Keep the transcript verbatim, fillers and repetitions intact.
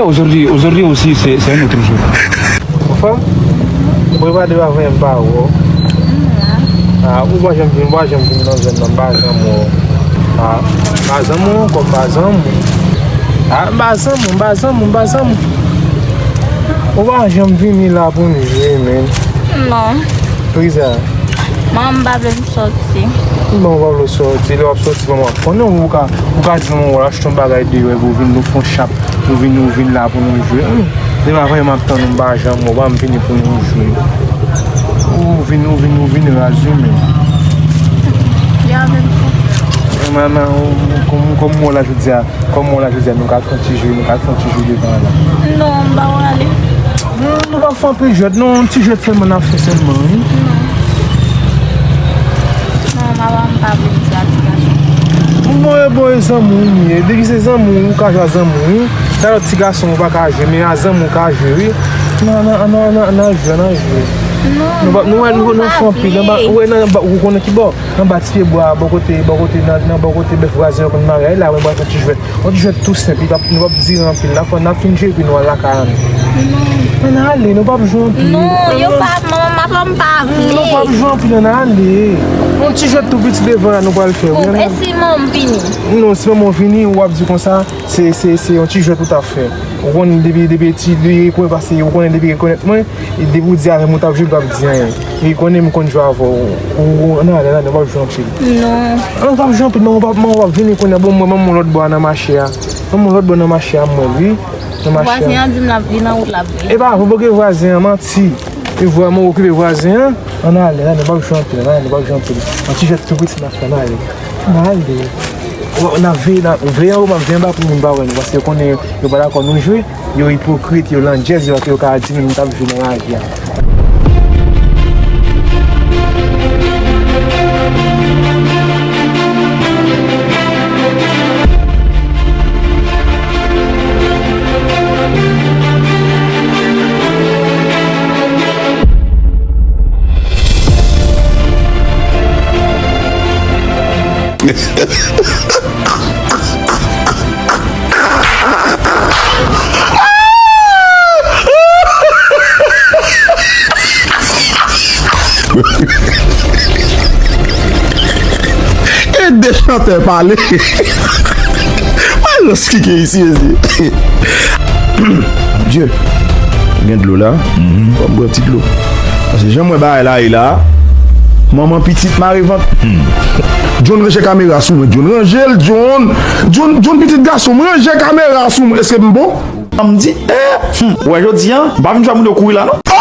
Aujourd'hui, aujourd'hui aussi, c'est c'est un autre jour. Anfòm? Ou prepare depi avan yè m pa wè w. Ah, ou pa janm vin, ou pa janm vin nan zòn nan, m pa janm wè w. Ah, m pa janm wè w ankò, m pa janm wè w. Ah, m pa janm wè w, m pa janm wè w, m pa janm wè w. Ou pa janm vini la pou n jwe, menm. Non. Poukisa? Manman m pa vle m sòti. Bon, w pa vle w sòti, lè w ap sòti, manman w ap konnen w, ou ka, ou ka di manman w achte yon bagay deyò epi w vin nou fè yon chap, ou vin, ou vin la pou nou jwe. Hmm. Depi avan yè m ap tann ou, m pa janm wè w, pa m vini pou nou jwe. Ou vin, ou vin, ou vin raz wi menm. Manman, ou, kòm, kòm mwen la jodi a, Kòm mwen la jodi a, nou ka fè yon ti jwe, nou ka fè yon ti jwe devan an la. Non, m pa prale. Non, nou p ap fè anpil jwèt, non, yon ti jwèt sèlman n ap fè sèlman, wi. Non. Non, papa, m pa vle m jwe ak ti gason. Bon, e bon, e zanmi w m ye. Depi se zanmi w, ou ka jwe ak zanmi w, wi. Sa lòt ti gason ou pa ka jwe, men a zanmi w ka jwe, wi. Nan, nan, nan, nan, nan jwe, nan jwe. Non, non, nou, nou, nou, nou fè anpil, ou konnen ki bò? Anba ti pye bwa, bò kote, bò kote, nan, nan bò kote bèf vwazen an konn mare a, e la, mwen pral fè ti jwèt. Yon ti jwèt tou senp, li p ap, nou p ap dire anpil. N ap, n ap fin jwe, epi nou al lakay an. Non. Ann ale, nou p ap jwe anpil. Non, yo pa, manman, m ap, m pa vle. Nou p ap jwe anpil, ann ale. Yon ti jwèt tou piti devan la, nou pral fè, wi, ann ale. E si manman m vini? Non, si manman w vini, w ap di konsa, se, se, se yon ti jwèt ou t ap fè. Ou konnen depi, depi ti, depi rekonèt, paske ou konnen depi rekonèt mwen, e depi w di avè m ou t ap jwe, m p ap di anyen. E konnen m konn jwe avè w. Ou, ou, ann ale, ann ale, w ap jwe anpil. Non. An, w ap jwe anpil, manman w ap, manman w ap vini kounye a, bon, mwen, manman w lòt bò a nan mache a. Manman w lòt bò nan mache a, mwen, wi. Nan mache a. Vwazen an di m l ap, li nan wout la, ap vini. E pa vre, poke vwazen an manti. E vwazen an okipe vwazen an. Ann ale, ann ale, w ap jwe anpil, ann ale, w ap jwe anpil. Yon ti jwèt tou piti n ap fè, ann ale. Ann ale. N ap veye, n ap veye anwo, m ap veye anba pou moun pa wè nou, paske yo konnen yo pa dakò nou jwe. Yo ipokrit, yo landjèz, yo, yo ka di nou, nou t ap jwe nan lavi a. E de chantè pale. Malòs ki gen isi, mezye. Dye, gen dlo la. Ban m bwè ti dlo. Paske jan m wè bagay la ye la, manman pitit mare vant. John, ranje kamera sou mwen. John, ranje l, John. John, John, pitit gason m, ranje kamera sou mwen. Èske m bon? M di, eh, hmm, wè jodi a, m pa vin fè moun yo kouri la, non. Oh!